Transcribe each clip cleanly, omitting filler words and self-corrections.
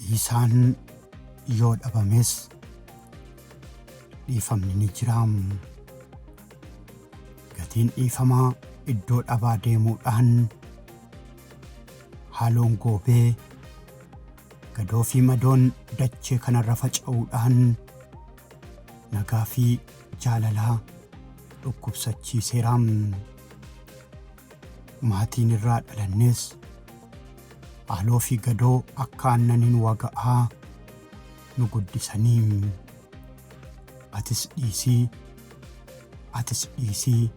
Dhiisaan yoo dhabames dhiifamni ni jira. Gatiin dhiifamaa iddoo dhabaa deemuudhaan haaloon goobee gadoo fi madoon dachee kanarra faca'uudhaan nagaa fi jaalalaa dhukkubsachiiseera. Maatiin irraa dhalannes haaloo fi gadoo akka aannaniin waga'aa nu guddisanii. Atis dhiisii, atis dhiisii,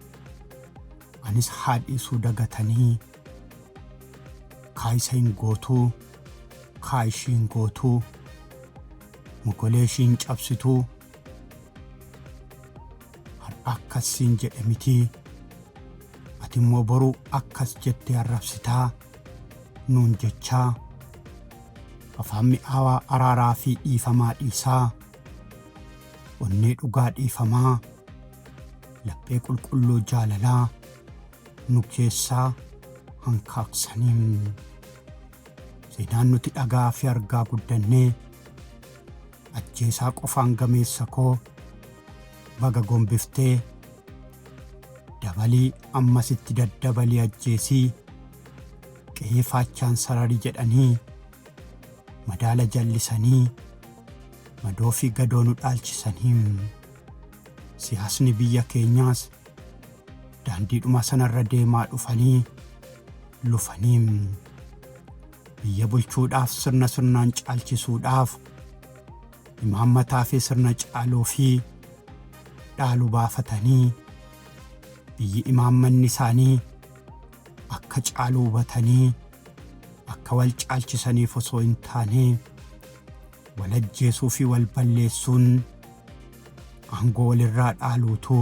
anis haa dhiisuu dagatanii kaa isa hin gootuu, kaa ishii hin gootuu, mogolee ishii hin cabsituu, har'a akkas siin jedhe mitii, ati immoo boru akkas jettee arrabsitaa nuun jechaa afaan mi'aawaa araaraa fi dhiifamaa dhiisaa onnee dhugaa dhiifamaa laphee qulqulluu jaalalaa nu keessaa hankaaksanii. Seenaan nuti dhagaa fi argaa guddannee ajjeesaa qofaan gameessa koo baga gombiftee dabalii ammasitti daddabalii ajjeesii qe'ee faachaan sarari jedhanii madaala jallisanii madoo fi gadoo nu dhaalchisanii. Siyaasni biyya keenyaas daandiidhuma sanarra deemaa dhufanii lufanii biyya bulchuudhaaf sirna sirnaan caalchisuudhaaf imaammataa fi sirna caaluu fi dhaalu baafatanii biyyi imaammanni isaanii akka caalu hubatanii akka wal caalchisaniif osoo hin taane wal ajjeesuu fi wal balleessuun aangoo walirraa dhaaluutu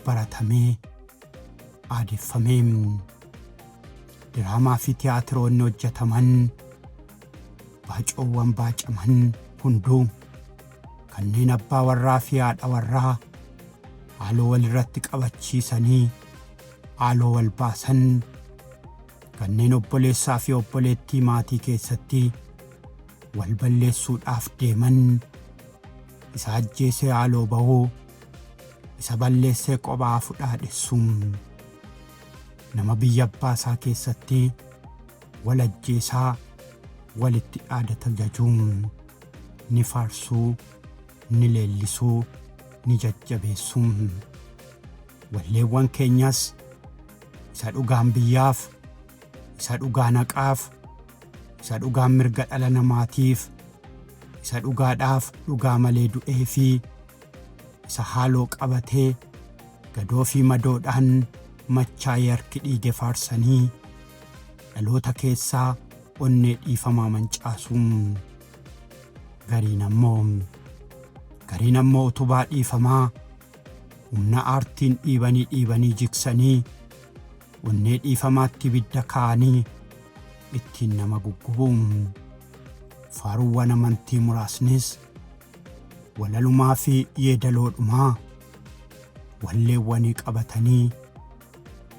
baratamee aadeffamee. Diraamaa fi tiyaatiroonni hojjetaman baacoowwan baacaman hunduu kanneen abbaa warraa fi haadha warraa haaloo walirratti qabachiisanii haaloo wal baasan, kanneen obboleessaa fi obboleettii maatii keessatti wal balleessuudhaaf deeman, isa ajjeesee haaloo bahuu, isa balleessee qophaa fudhaadhessu, nama biyya abbaa isaa keessatti wal ajjeesaa walitti dhaadata jajuu ni faarsuu, ni leellisuu, ni jajjabeessuu. Walleewwan keenyas isa dhugaan biyyaaf, isa dhugaan haqaaf, isa dhugaan mirga dhala namaatiif, isa dhugaadhaaf dhugaa malee du'ee fi isa haaloo qabatee gadoo fi madoodhaan machaa'ee harki dhiige faarsanii dhaloota keessaa onnee dhiifamaa mancaasuu. Gariin ammoo utubaa dhiifamaa humna aartiin dhiibanii dhiibanii jigsanii onnee dhiifamaatti ibidda kaa'anii ittiin nama guggubu. Faaruuwwan amantii muraasnis walalumaa fi yeedaloodhumaa walleewwanii qabatanii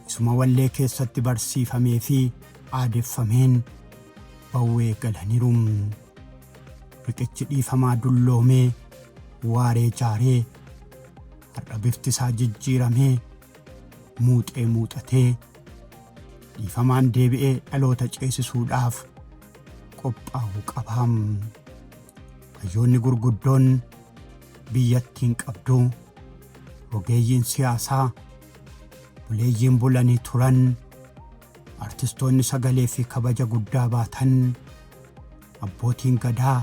isuma wallee keessatti barsiifamee fi aadeffameen bawwee galaniiru. Riqichi dhiifamaa dulloomee waaree jaaree har'a bifti isaa jijjiiramee muuxee muuxatee dhiifamaan deebi'ee dhaloota ceesisuudhaaf qophaa'uu qaba. Hayyoonni gurguddoon biyyattiin qabdu, rogeeyyiin siyaasaa, buleeyyiin bulanii turan, artistoonni sagalee fi kabaja guddaa baatan, abbootiin gadaa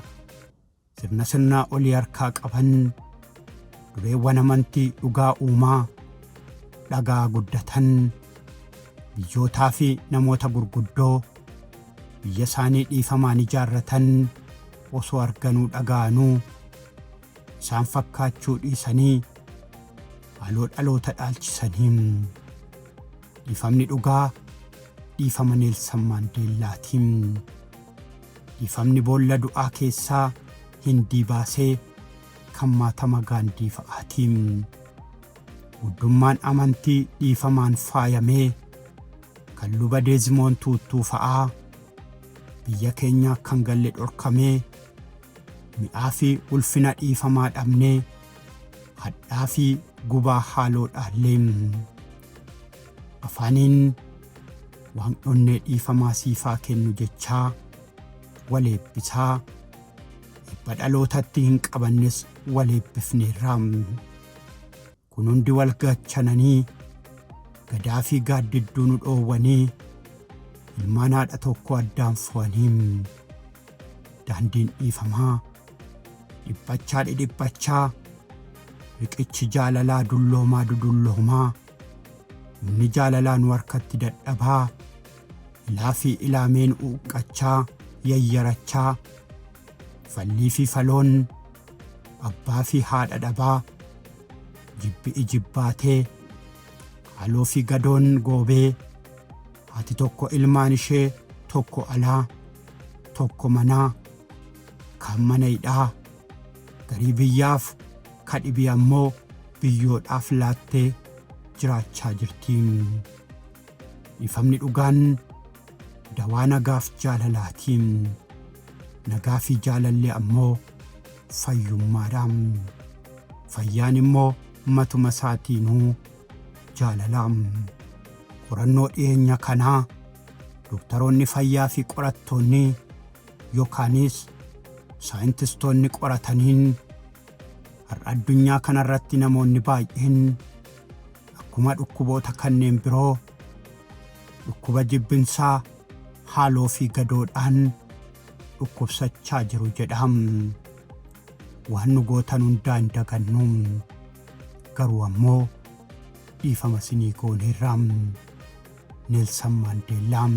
sirna sirnaa olii harkaa qaban, dureewwan amantii dhugaa uumaa dhagaa guddatan, biyyootaa fi namoota gurguddoo biyya isaanii dhiifamaan ijaarratan osoo arganuu dhaga'anuu isaan fakkaachuu dhiisanii haaloo dhaloota dhaalchisanii. Dhiifamni dhugaa dhiifama Neelsan Maandeellaatiin. Dhiifamni boolla du'aa keessaa Hindii baasee kan Mahatma Gaandii fa'aatiin. Guddummaan amantii dhiifamaan faayamee kan luba Deezimoon Tuuttuu fa'aa. Biyya keenya kan galle dhorkamee, mi'aa fi ulfina dhiifamaa dhabnee, hadhaa fi gubaa haaloo dhaallee. Afaaniin waan onnee dhiifamaa siifaa kennu jechaa wal eebbisaa, eebba dhalootatti hin qabannes wal eebbifneerra. Kun hundi wal gaachananii, gadaa fi gaaddidduu nu dhoowwanii, ilmaan haadha tokko addaan fo'anii. Daandiin dhiifamaa dhiphachaa dhidhiphachaa, riqichi jaalalaa dulloomaa dudulloomaa, humni jaalalaa nu harkatti dadhabaa, ilaa fi ilaameen uuqqachaa yayyarachaa, fallii fi faloon abbaa fi haadha dhabaa, jibbi ijibbaatee, haaloo fi gadoon goobee, haati tokko ilmaan ishee tokko alaa tokko manaa, kaan mana hidhaa, garii biyyaaf kadhibii ammoo biyyoodhaaf laattee jiraachaa jirti. Dhiifamni dhugaan dawaa nagaaf jaalalaati. Nagaa fi jaalalli ammoo fayyummaadha. Fayyaan immoo matuma isaatiinuu jaalala. Qorannoo dhiyeenya kanaa dooktaroonni fayyaa fi qorattoonni yookaanis saayintistoonni qorataniin, har'a addunyaa kanarratti namoonni baay'een akkuma dhukkuboota kanneen biroo dhukkuba jibbinsaa, haaloo fi gadoodhaan dhukkubsachaa jiru jedha. Waan nu gootan hundaa hin dagannu, garuu ammoo dhiifama sinii gooneerra. Neelsan Maandeellaa.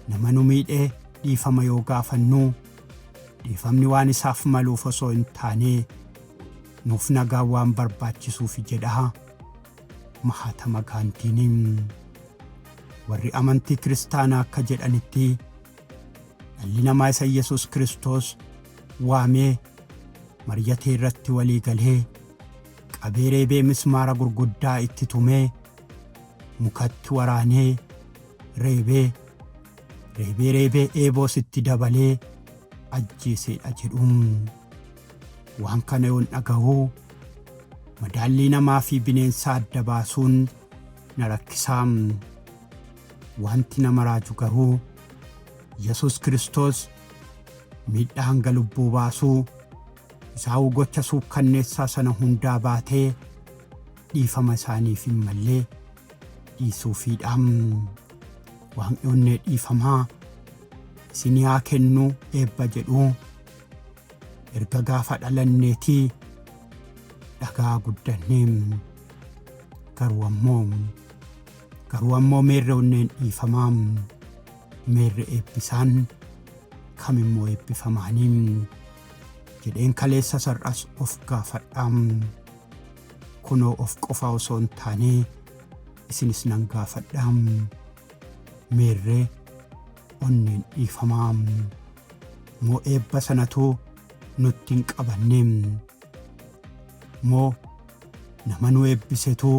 Nama nu miidhee dhiifama yoo gaafannu, dhiifamni waan isaaf maluuf osoo hin taane nuuf nagaan waan barbaachisuuf jedha Mahatama Gaandiin. Warri amantii kiristaanaa akka jedhanitti, dhalli namaa isa Yesus Kiristoos waamee maryatee irratti walii galee, qabee, reebee, mismaara gurguddaa itti tumee, mukatti waraanee, reebee reebee reebee, eeboos itti dabalee ajjeeseedha jedhu. Waan kana yoon dhaga'uu madaallii namaa fi bineensaa adda baasuun na rakkisaa. Wanti nama raaju garuu, Yesus Kiristoos miidhaa hanga lubbuu baasuu isaa'uu, gocha suukkanneessaa sana hundaa baatee, dhiifama isaaniif hin mallee dhiisuufiidha. Waaqni onnee dhiifamaa isinii haa kennu eebba jedhu erga gaafa dhalanneetii dhagaa guddannee. Garuu ammoo meerre onneen dhiifamaa, meerre eebbisaan, kamimmoo eebbifamaanii jedheen kaleessa sar'as of gaafadha. Kunoo of qofa osoo hin taane isinis nan gaafadha. Meerree onneen dhiifamaa? Moo eebba sanatu nutti hin qabanne? Moo nama nu eebbisetu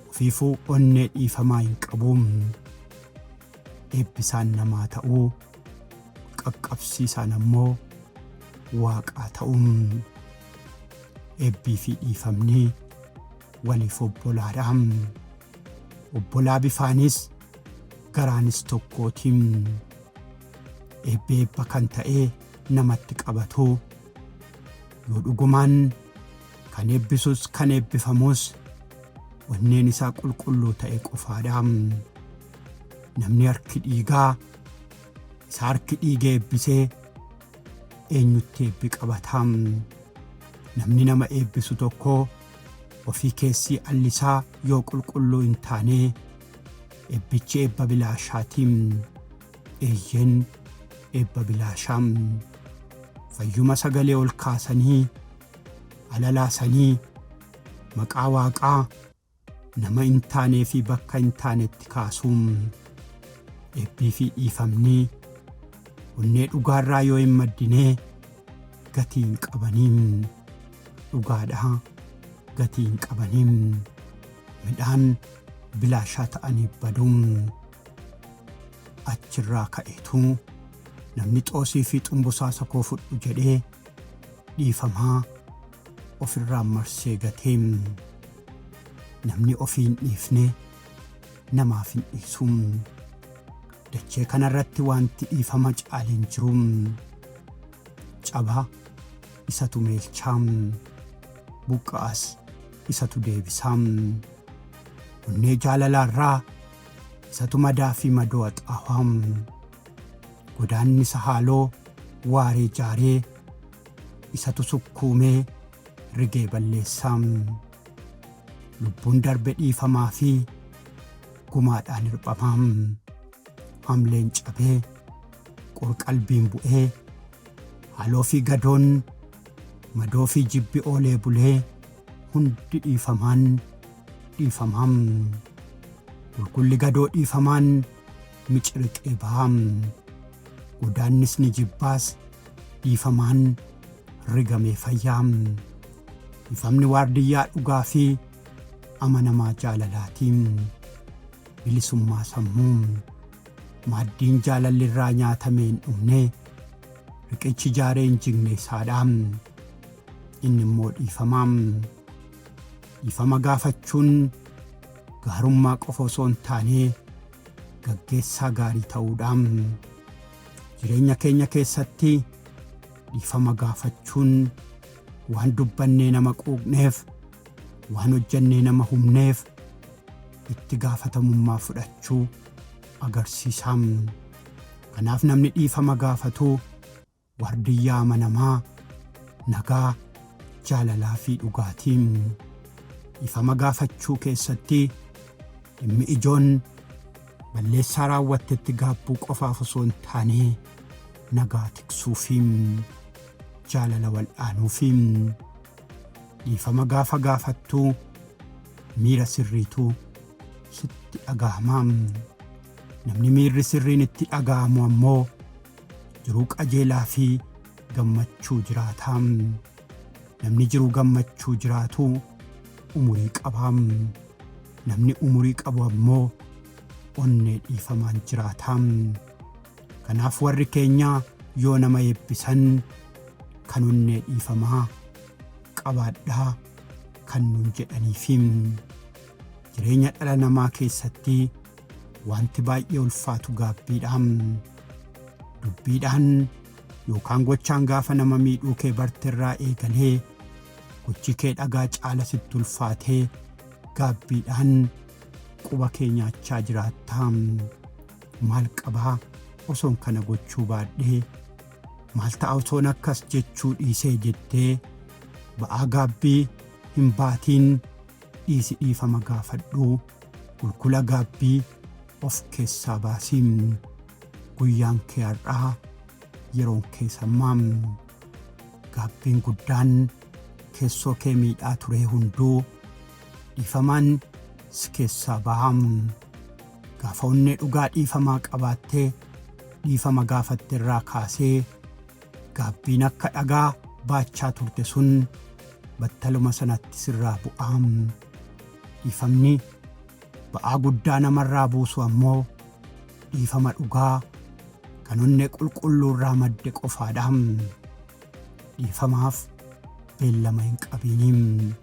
ofiifuu onnee dhiifamaa hin qabu? Eebbisaan namaa ta'uu, qaqqabsiisaan ammoo waaqaa ta'uu. Eebbii fi dhiifamni waliif obbolaadha. Obbolaa bifaanis garaanis tokkootiin. Eebbi eebba kan ta'e namatti qabatu yoo dhugumaan kan eebbisus kan eebbifamus onneen isaa qulqulluu ta'e qofaadha. Namni harki dhiigaa isa harki dhiigee eebbisee eenyutti eebbi qabata? Namni nama eebbisu tokko ofii keessii allisaa yoo qulqulluu hin taane, eebbichi eebba bilaashaatiin. Eeyyeen, eebba bilaashaa. Fayyuma sagalee ol kaasanii alalaasanii maqaa waaqaa nama hin taanee fi bakka hin taanetti kaasuun, eebbii fi dhiifamni onnee dhugaarraa yoo hin maddinee gatii hin qabaniin. Dhugaadha, gatii hin qabaniin, midhaan bilaashaa ta'anii baduun. Achirraa ka'eetu Namni xoosii fi xumbusaasa koo fudhu jedhee dhiifamaa ofirraan marsee gatee. Namni ofii hin dhiifne namaaf hin dhiisu. Dachee kanarratti wanti dhiifama caale hin jiru. Cabaa isatu meelchaa, buqqa'as isatu deebisaa. Onnee jaalalaarraa isatu madaa fi madoo haxaawaa. Godaannisa haaloo waaree jaaree isatu sukkuumee rigee balleessaa. Lubbuun darbe dhiifamaa fi gumaadhaan hirphamaa. Hamleen cabee qorqalbiin bu'ee haaloo fi gadoon madoo fi jibbi oolee bulee hundi dhiifamaan dhiifamaa. Qulqulli gadoo dhiifamaan miciriqee bahaa. Godaannisni jibbaas dhiifamaan rigamee fayyaa. Dhiifamni waardiyyaa dhugaa fi amanamaa jaalalaatii. Bilisummaa sammuu. Maaddiin jaalalli irraa nyaatamee hin dhumne, riqichi ijaaree hin jigne isaadha. Inni immoo dhiifamaa. Dhiifama gaafachuun gaarummaa qofa osoo hin taane gaggeessaa gaarii ta'uudha. Jireenya keenya keessatti dhiifama gaafachuun waan dubbannee nama quuqneef, waan hojjannee nama humneef itti gaafatamummaa fudhachuu agarsiisa. Kanaaf namni dhiifama gaafatu waardiyyaa amanamaa, nagaa, jaalalaa fi dhugaatii. Dhiifama gaafachuu keessatti dhimmi ijoon balleessaa raawwattetti gaabbuu qofaaf osoo hin taane nagaa tiksuu fi jaalala wal'aanuu fi dhiifama gaafa gaafattu miira sirriitu sitti dhaga'ama. Namni miirri sirriin itti dhaga'amu ammoo jiruu qajeelaa fi gammachuu jiraata. Namni jiruu gammachuu jiraatu umurii qaba. Namni umurii qabu ammoo onnee dhiifamaan jiraata. Kanaaf warri keenya yoo nama eebbisan kan onnee dhiifamaa qabaadhaa kan nuun jedhaniifi. Jireenya dhala namaa keessatti wanti baay'ee ulfaatu gaabbiidha. Dubbiidhaan yookaan gochaan gaafa nama miidhuu kee barterraa eegalee gochi kee dhagaa caala sitti ulfaatee gaabbiidhaan quba kee nyaachaa jiraatta. Maal qabaa osoon kana gochuu baadhee, maal ta'a osoon akkas jechuu dhiisee jettee ba'aa gaabbii hin baatiin dhiisi, dhiifama gaafadhu, qulqulla gaabbii of keessaa baasii. Guyyaan kee har'aa, yeroon kee sammaa. Gaabbiin guddaan keessoo kee miidhaa ture hunduu dhiifamaan si keessaa bahaa. Gaafa onnee dhugaa dhiifamaa qabaattee dhiifama gaafatte irraa kaasee gaabbiin akka dhagaa baachaa turte sun battaluma sanatti sirraa bu'aa. Dhiifamni ba'aa guddaa namarraa buusu ammoo dhiifama dhugaa kan onnee qulqulluu irraa madde qofaadha. Dhiifamaaf beellama hin qabiiniin.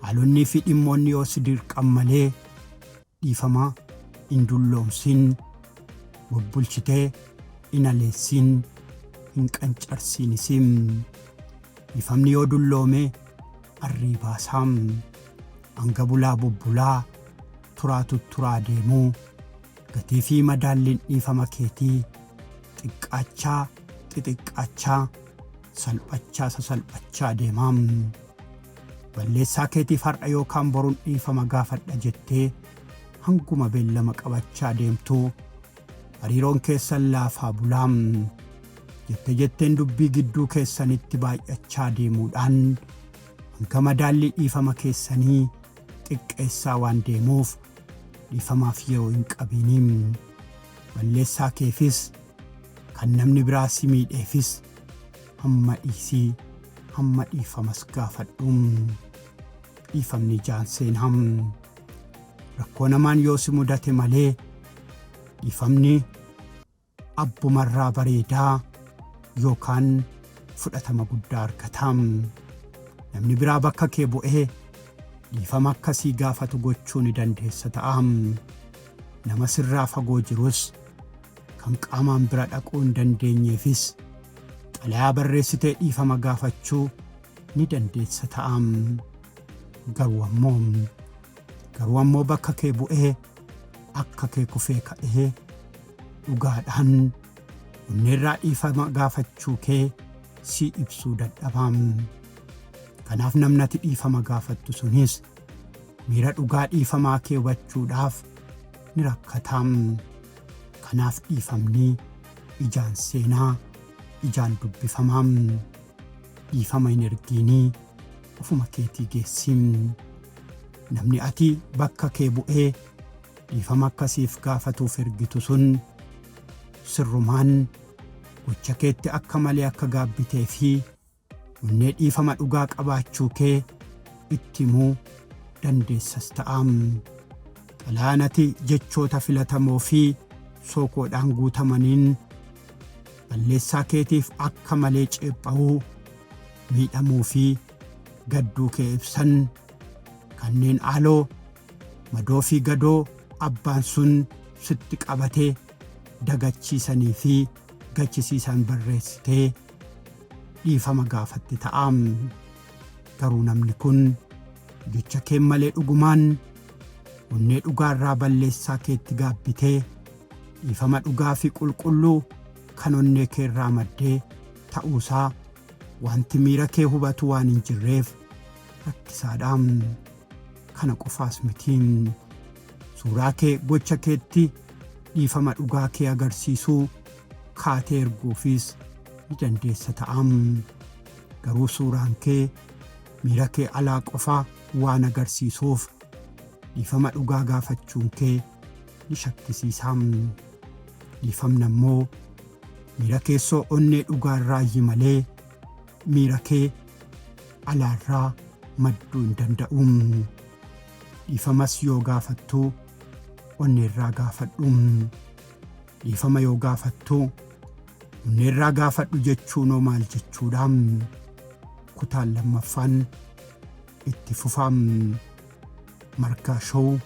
Haalonni fi dhimmoonni yoo si dirqan malee dhiifama hin dulloomsin, bubbulchitee hin aleessin, hin qancarsiinis. Dhiifamni yoo dulloome arrii baasaa. Hanga bulaa bubbulaa turaa tutturaa deemuu gatii fi madaalliin dhiifama keetii xiqqaachaa xixiqqaachaa salphachaa sasalphachaa deemaa. Balleessaa keetiif har'a yookaan boruun dhiifama gaafadha jettee hanguma beellama qabachaa deemtu hariiroon keessan laafaa bulaa. Jette jetteen dubbii gidduu keessanitti baay'achaa deemuudhaan hanga madaallii dhiifama keessanii xiqqeessaa waan deemuuf dhiifamaaf yeroo hin qabiiniin. Balleessaa keefis kan namni biraa si miidheefis hamma dhiisii, hamma dhiifamas gaafadhu. Dhiifamni ijaan seenaa. Rakkoo namaan yoo si mudate malee dhiifamni Abbumarraa bareedaa yookaan fudhatama guddaa argata. Namni biraa bakka kee bu'ee dhiifama akkasii gaafatu gochuu ni dandeessa ta'a. Nama sirraa fagoo jirus kan qaamaan bira dhaquu hin dandeenyeefis xalayaa barreessitee dhiifama gaafachuu ni dandeessa ta'a. Garuu ammoo garuu ammoo bakka kee bu'ee akka kee kufee ka'ee dhugaadhaan onneerraa dhiifama gaafachuu kee si ibsuu dadhaba. Kanaaf namni ati dhiifama gaafattu sunis miira dhugaa dhiifamaa kee hubachuudhaaf ni rakkata. Kanaaf dhiifamni ijaan seenaa, ijaan dubbifamaa. Dhiifama hin ergiinii ofuma keetii geessi. Namni ati bakka kee bu'ee dhiifama akkasiif gaafatuuf ergitu sun sirrumaan gocha keetti akka malee akka gaabbitee fi onnee dhiifama dhugaa qabaachuu kee itti himuu dandeessas ta'a. Xalayaan ati jechoota filatamoo fi sookoodhaan guutamaniin balleessaa keetiif akka malee ceepha'uu, miidhamuu fi gadduu kee ibsan kanneen haaloo, madoo fi gadoo abbaan sun sitti qabate dagachiisanii fi gachisiisan barreessitee dhiifama gaafatte ta'a. Garuu namni kun jecha kee malee dhugumaan onnee dhugaarraa balleessaa keetti gaabbitee dhiifama dhugaa fi qulqulluu kan onnee keerraa maddee ta'uusaa wanti miira kee hubatu waan hin jirreef rakkisaadha. Kana qofaas miti. Suuraa kee gocha keetti dhiifama dhugaa kee agarsiisuu kaatee erguufis ni dandeessa ta'a. Garuu suuraan kee miira kee alaa qofa waan agarsiisuuf dhiifama dhugaa gaafachuun kee ni shakkisiisa. Dhiifamni ammoo miira keessoo onnee dhugaarraayyi malee miira kee alaarraa madduu hin danda'u. Dhiifamas yoo gaafattu onneerraa gaafadhu. Dhiifama yoo gaafattu onneerraa gaafadhu jechuunoo maal jechuudha? Kutaan lammaffaan itti fufaa. Margaa Show,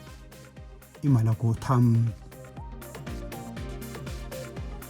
imala gootaa.